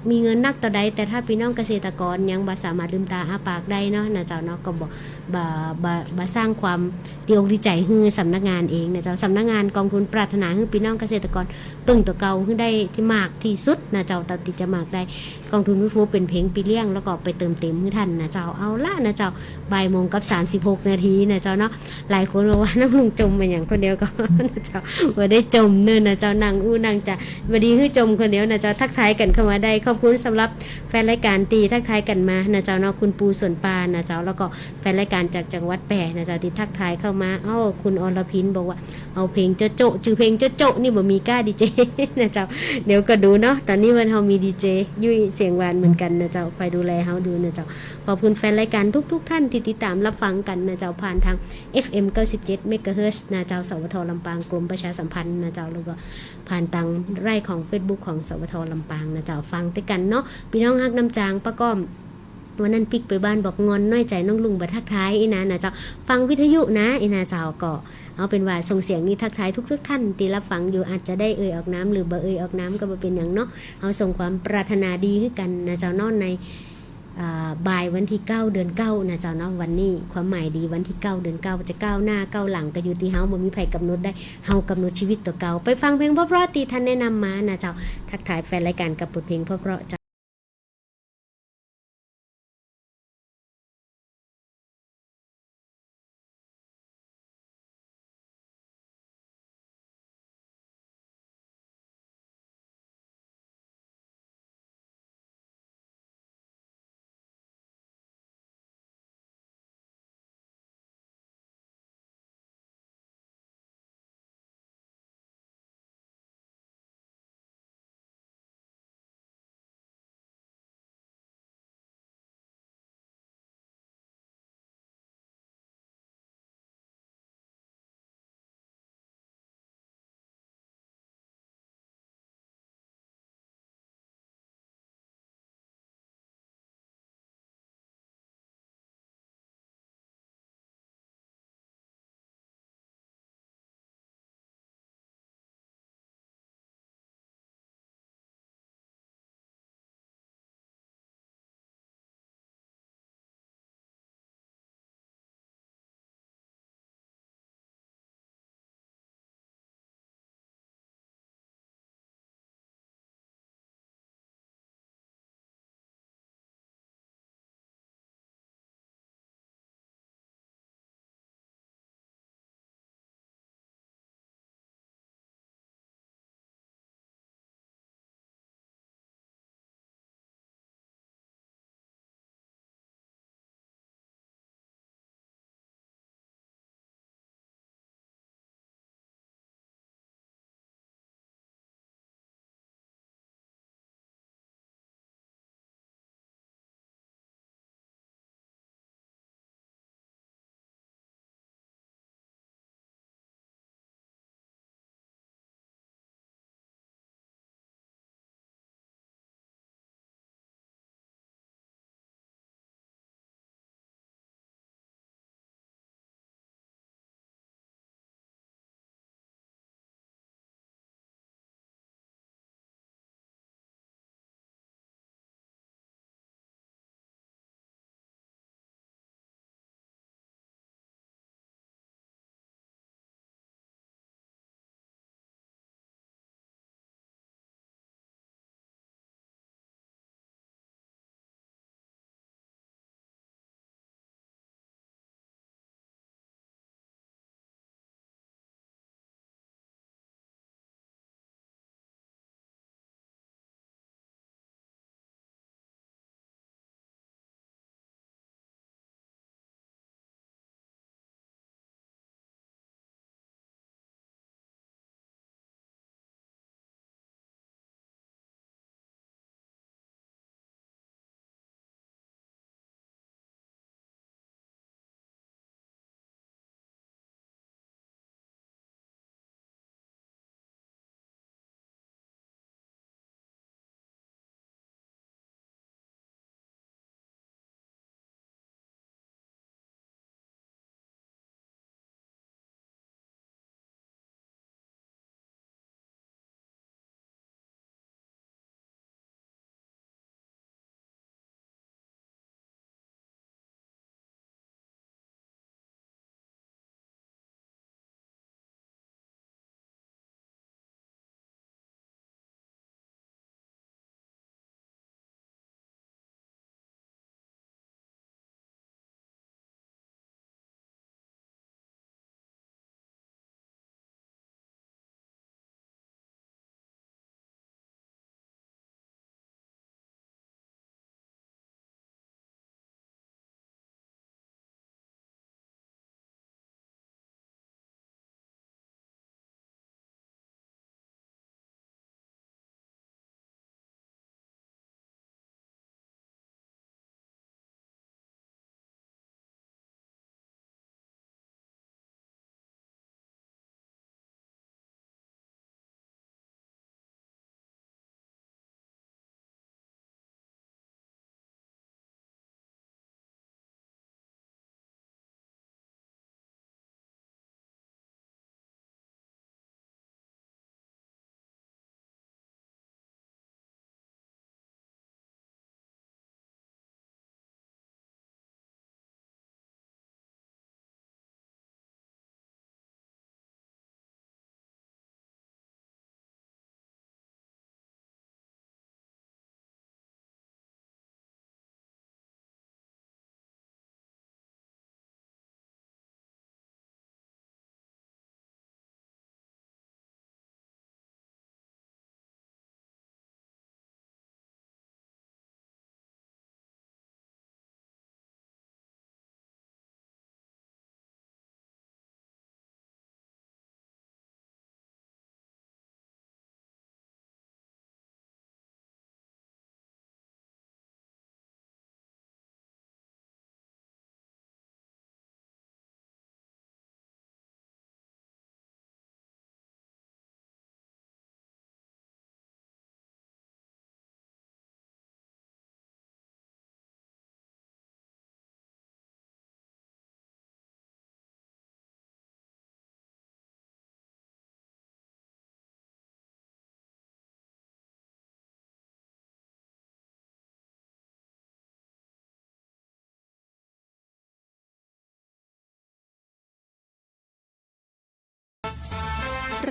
มีเงินนักเต้าใด แต่ถ้าพี่น้องเกษตรกรยังบ่สามารถลืมต๋าอ้าปากได้เนาะ นะเจ้าเนาะ ก็บ่ บ่ บ่ บ่สร้างความดีอกดีใจ๋หื้อสำนักงานเองนะเจ้า สำนักงานกองทุนปรารถนาหื้อพี่น้องเกษตรกรเปิ้งตั๋วเก่าหื้อได้ตี้มากตี้สุดนะเจ้า เต้าตี้จะมากได้ กองทุนฟื้นฟูเป๋นเพียงปี้เลี้ยง แล้วก็ไปเติมเต็มหื้อท่านนะเจ้า เอาละนะเจ้า บ่ายโมงกับสามสิบหกนาทีนะเจ้าเนาะ หลายคนบอกว่านั่งลุงจ่มมาอย่างคนเดียวก็ นะเจ้า บ่ได้จ่มเน่อนะเจ้า นั่งอู้นั่งจ๋า บ่ดีหื้อจ่มคนเดียวนะเจ้า ทักทายกั๋นเข้ามาได้ ขอบคุณสำหรับแฟนรายการตี้ทักทายกั๋นมานะเจ้าเนาะ คุณปูสวนป่านะเจ้า แล้วก็แฟนรายการจากจังหวัดแป้นะเจ้า ตี้ทักทายเข้ามา เอ้า คุณอรพินบอกว่า เอาเพลงโจ๊ะโจ๊ะ จื้อเพลงโจ๊ะโจ๊ะนี่บ่มีก้าดีเจนะเจ้า เดี๋ยวก็ดูเนาะ ต๋อนนี้วันเฮามีดีเจยุ้ยเสียงหวานเหมือนกั๋นนะเจ้า คอยดูแลเฮาดูนะเจ้า ขอบคุณแฟนรายการทุกๆ ท่านตี้ติดต๋ามรับฟังกั๋นนะเจ้า ผ่านตาง เอฟเอ็ม เก้าสิบเจ็ด เมกะเฮิรตซ์นะเจ้า สวท ลำปาง กรมประชาสัมพันธ์นะเจ้า แล้วก็ผ่านตางไลฟ์ของเฟซบุ๊กของ สวท ลำปางนะเจ้า ฟังตวยกั๋นเนาะ ปี้น้องฮักน้ำจางป้าก้อม วันนั้นปิ๊กไปบ้านบอกงอนน้อยใจ๋น้องลุงบ่ทักทายอี้นะ นะเจ้า ฟังวิทยุนะอี้นะเจ้า ก็เอาเป๋นว่าส่งเสียงนี้ทักทายทุกๆ ท่านตี้รับฟังอยู่ อาจจะได้เอ่ยออกนามหรือบ่เอ่ยออกนามก็บ่เป๋นหยังเนาะ เฮาส่งความปรารถนาดีหื้อกั๋นนะเจ้าเนาะ ใน อ่า บ่ายวันตี้เก้าเดือนเก้านะเจ้าเนาะ วันนี้ความหมายดี วันตี้เก้าเดือนเก้า จะก้าวหน้าก้าวหลังก็อยู่ตี้เฮา บ่มีใผกำหนดได้ เฮากำหนดชีวิตตั๋วเก่า ไปฟังเพลงเพราะๆ ตี้ท่านแนะนำมานะเจ้า ทักทายแฟนรายการกับบทเพลงเพราะๆ เจ้า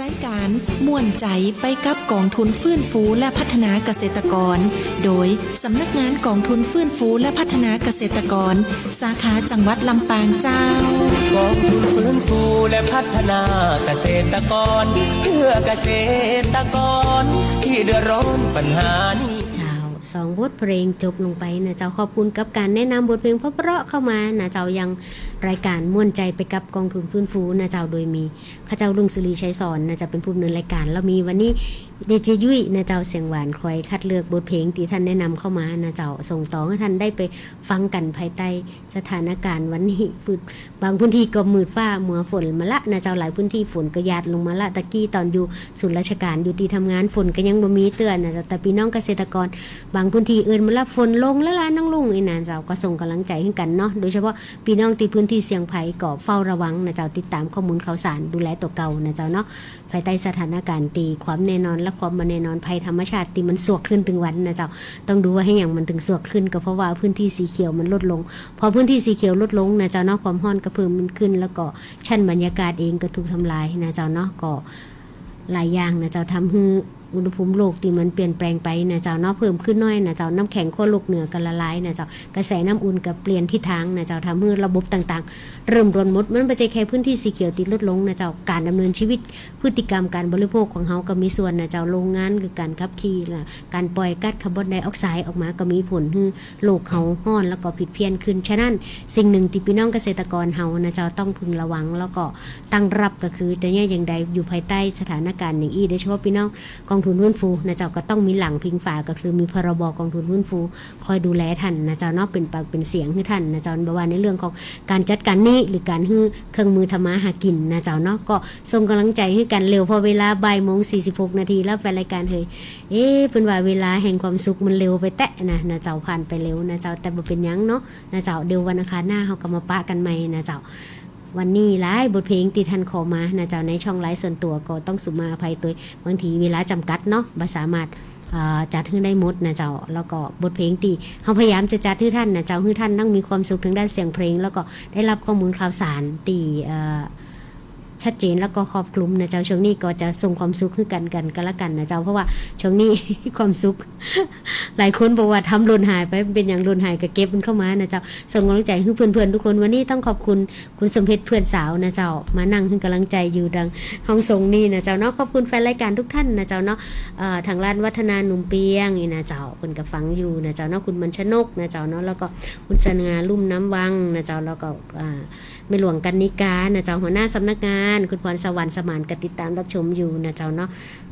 รายการม่วนใจ๋ไปกับกองทุนฟื้นฟูและพัฒนาเกษตรกร โดยสำนักงานกองทุนฟื้นฟูและพัฒนาเกษตรกร สาขาจังหวัดลำปางเจ้า กองทุนฟื้นฟูและพัฒนาเกษตรกร เพื่อเกษตรกรที่เดือดร้อนปัญหาหนี้ เจ้า สองบทเพลงจบลงไปนะเจ้า ขอบคุณกับการแนะนำบทเพลงเพราะๆเข้ามานะเจ้า ยังรายการม่วนใจ๋ไปกับกองทุนฟื้นฟูนะเจ้า โดยมี ข้าเจ้าลุงสุรีชัยสอนนะเจ้า เป๋นผู้ดำเนินรายการ แล้วมีวันนี้ดีเจยุ้ยนะเจ้า เสียงหวาน คอยคัดเลือกบทเพลงตี้ท่านแนะนำเข้ามานะเจ้า ส่งต่อหื้อท่านได้ไปฟังกั๋นภายใต้สถานการณ์วันนี้ บางพื้นที่ก็มืดฟ้ามัวฝนมาละนะเจ้า หลายพื้นที่ฝนก็หยาดลงมาละ ตะกี้ต๋อนอยู่ศูนย์ราชการ อยู่ตี้ทำงาน ฝนก็ยังบ่มีเตื้อนะเจ้า แต่ปี้น้องเกษตรกร บางพื้นที่เอิ้นมาละ ฝนลงแล้วล่ะน้องลุง อี้นะเจ้า ก็ส่งก๋ำลังใจ๋หื้อกั๋นเนาะ โดยเฉพาะ ปี้น้องตี้พื้นที่เสี่ยงภัยก็เฝ้าระวังนะเจ้า ติดต๋ามข้อมูลข่าวสาร ดูแลตั๋วเก่านะเจ้าเนาะ ภายใต้สถานการณ์ตี้ความแน่นอนและความบ่แน่นอน ภัยธรรมชาติตี้มันสวกขึ้นตึงวันนะเจ้า ต้องดูว่าเหตุหยังมันตึงสวกขึ้น ก็เพราะว่าพื้นที่สีเขียวมันลดลง พอพื้นที่สีเขียวลดลงนะเจ้าเนาะ ความฮ้อนก็เพิ่มขึ้น แล้วก็ชั้นบรรยากาศเองก็ถูกทำลายนะเจ้าเนาะ ก็หลายอย่างนะเจ้า ทำหื้อ อุณหภูมิโลกตี้มันเปลี่ยนแปลงไปนะเจ้าเนาะ เพิ่มขึ้นน้อยนะเจ้า น้ำแข็งขั้วโลกเหนือก็ละลายนะเจ้า กระแสน้ำอุ่นก็เปลี่ยนทิศทางนะเจ้า ทำหื้อระบบต่างๆ เริ่มรวนหมด มันบ่ใจ้แค่พื้นที่สีเขียวตี้ลดลงนะเจ้า การดำเนินชีวิต พฤติกรรมการบริโภคของเฮาก็มีส่วนนะเจ้า โรงงานคือการขับขี่นะ การปล่อยก๊าซคาร์บอนไดออกไซด์ออกมาก็มีผลหื้อโลกเฮาฮ้อนแล้วก็ผิดเพี้ยนขึ้น ฉะนั้นสิ่งหนึ่งตี้ปี้น้องเกษตรกรเฮานะเจ้าต้องพึงระวัง แล้วก็ตั้งรับก็คือจะเยียะอย่างใดอยู่ภายใต้สถานการณ์อย่างอี้ โดยเฉพาะปี้น้อง กองทุนฟื้นฟูนะเจ้า ก็ต้องมีหลังพิงฝา ก็คือมี พรบ กองทุนฟื้นฟู คอยดูแลท่านนะเจ้าเนาะ เป๋นปากเป๋นเสียงหื้อท่านนะเจ้า บ่ว่าในเรื่องของการจัดการหนี้ หรือการหื้อเครื่องมือทำมาหากิ๋นนะเจ้าเนาะ ก็ส่งก๋ำลังใจ๋หื้อกั๋น เร็วพอเวลา บ่ายโมงสี่สิบหกนาทีแล้ว แฟนรายการเหย เอ๊ะ เปิ้นว่าเวลาแห่งความสุขมันเร็วไปแต๊นะ นะเจ้า ผ่านไปเร็วนะเจ้า แต่บ่เป๋นหยังเนาะ นะเจ้า เดี๋ยววันอังคารหน้าเฮาก็มาปะกั๋นใหม่นะเจ้า วันนี้หลายบทเพลงตี้ท่านขอมานะเจ้า ในช่องไลฟ์ส่วนตั๋วก็ต้องสุมาอภัยตวย บางทีเวลาจ๋ำกัดเนาะ บ่สามารถ อ่า จัดหื้อได้หมดนะเจ้า แล้วก็บทเพลงตี้เฮาพยายามจะจัดหื้อท่านนะเจ้า หื้อท่านนั่งมีความสุขทางด้านเสียงเพลง แล้วก็ได้รับข้อมูลข่าวสารตี้ เอ่อ ชัดเจนแล้วก็ครอบคลุมนะเจ้า ช่วงนี้ก็จะส่งความสุขหื้อกั๋น กั๋นก็แล้วกั๋นนะเจ้า เพราะว่าช่วงนี้ ความสุข หลายคนบอกว่าทำหล่นหายไป เป๋นหยังหล่นหาย ก็เก็บมันเข้ามานะเจ้า ส่งก๋ำลังใจ๋หื้อเปื้อนๆทุกคน วันนี้ต้องขอบคุณ คุณสมเพชรเพื่อนสาวนะเจ้า มานั่งหื้อก๋ำลังใจ๋อยู่ดังห้องส่งนี่นะเจ้าเนาะ ขอบคุณแฟนรายการทุกท่านนะเจ้าเนาะ เอ่อ ทางร้านวัฒนาหนุ่มเปียงนี่นะเจ้า เปิ้นก็ฟังอยู่นะเจ้าเนาะ คุณมัญชนกนะเจ้าเนาะ แล้วก็คุณสง่าลุ่มน้ำวังนะเจ้า แล้วก็ อ่า แม่หลวงกรรณิกานะเจ้า หัวหน้าสำนักงาน คุณพรสวรรค์สมานก็ติดตามรับชมอยู่นะเจ้าเนาะ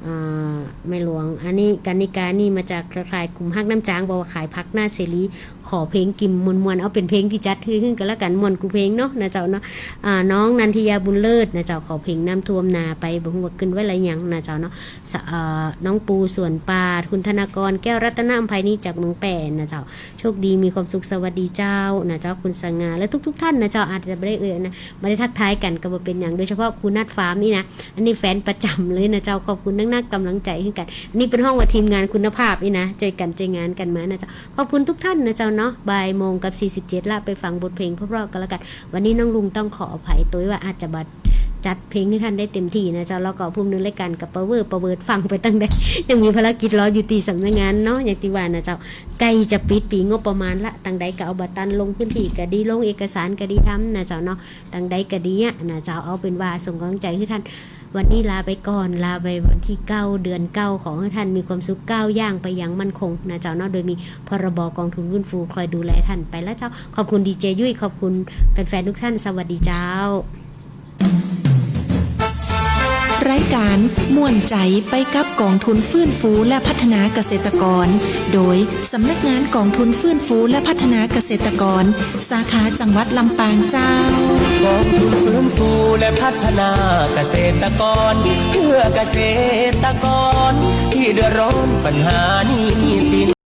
อ่า แม่หลวง อันนี้กรรณิกานี่มาจากเครือข่ายกลุ่มฮักน้ำจาง บอกว่าขายผักหน้าเสรี ขอเพลงกิ๋มม่วนๆ เอาเป๋นเพลงตี้จัดหื้อ หื้อกั๋นแล้วกั๋น ม่วนกู้เพลงเนาะ นะเจ้าเนาะ อ่า น้องนันทิยาบุญเลิศนะเจ้า ขอเพลงน้ำท่วมนาไป บ่ฮู้ว่าขึ้นไว้หรือยังนะเจ้าเนาะ สะ เอ่อ น้องปูสวนป่า คุณธนากร แก้วรัตนอำไพนี่จากเมืองแป้นนะเจ้า โชคดีมีความสุข สวัสดีเจ้านะเจ้า คุณสง่า และทุกๆท่านนะเจ้า อาจจะบ่ได้เอ่ยนะ บ่ได้ทักทายกั๋นก็บ่เป๋นหยัง โดยเฉพาะครูนัทฟาร์มนี่นะ อันนี้แฟนประจ๋ำเลยนะเจ้า ขอบคุณนักๆ ก๋ำลังใจ๋หื้อกั๋น อันนี้เปิ้นฮ้องว่าทีมงานคุณภาพนี่นะ จ้วยกั๋นจ้วยงานกั๋นมานะเจ้า ขอบคุณทุกท่านนะเจ้าเนาะ บ่ายโมงกับสี่สิบเจ็ดละ ไปฟังบทเพลงเพราะๆกั๋นแล้วกั๋น วันนี้น้องลุงต้องขออภัยตวยว่าอาจจะบ่จัดเพลงหื้อท่านได้เต็มตี้นะเจ้า แล้วก็ผู้ดำเนินรายการก็ปะเว่อปะเวิดฟังไปตังใด ยังมีภารกิจรออยู่ตี้สำนักงานเนาะ อย่างตี้ว่านะเจ้า ใก้จะปิดปี๋งบประมาณละ ตังใดก็เอาบ่ตัน ลงพื้นตี้ก็ดี ลงเอกสารก็ดี ทำนะเจ้าเนาะ ตังใดก็ดีอะนะเจ้า เอาเป๋นว่าส่งก๋ำลังใจ๋หื้อท่าน วันนี้ลาไปก่อน ลาไปวันตี้เก้า เดือนเก้า ขอหื้อท่านมีความสุขก้าวย่างไปอย่างมั่นคงนะเจ้าเนาะ โดยมี พรบ กองทุนฟื้นฟูคอยดูแลท่านไปละเจ้า ขอบคุณดีเจยุ้ย ขอบคุณแฟนๆทุกท่าน สวัสดีเจ้า รายการม่วนใจ๋ไปกับกองทุนฟื้นฟูและพัฒนาเกษตรกร โดยสำนักงานกองทุนฟื้นฟูและพัฒนาเกษตรกร สาขาจังหวัดลำปางเจ้า กองทุนฟื้นฟูและพัฒนาเกษตรกร เพื่อเกษตรกรที่เดือดร้อนปัญหาหนี้สิน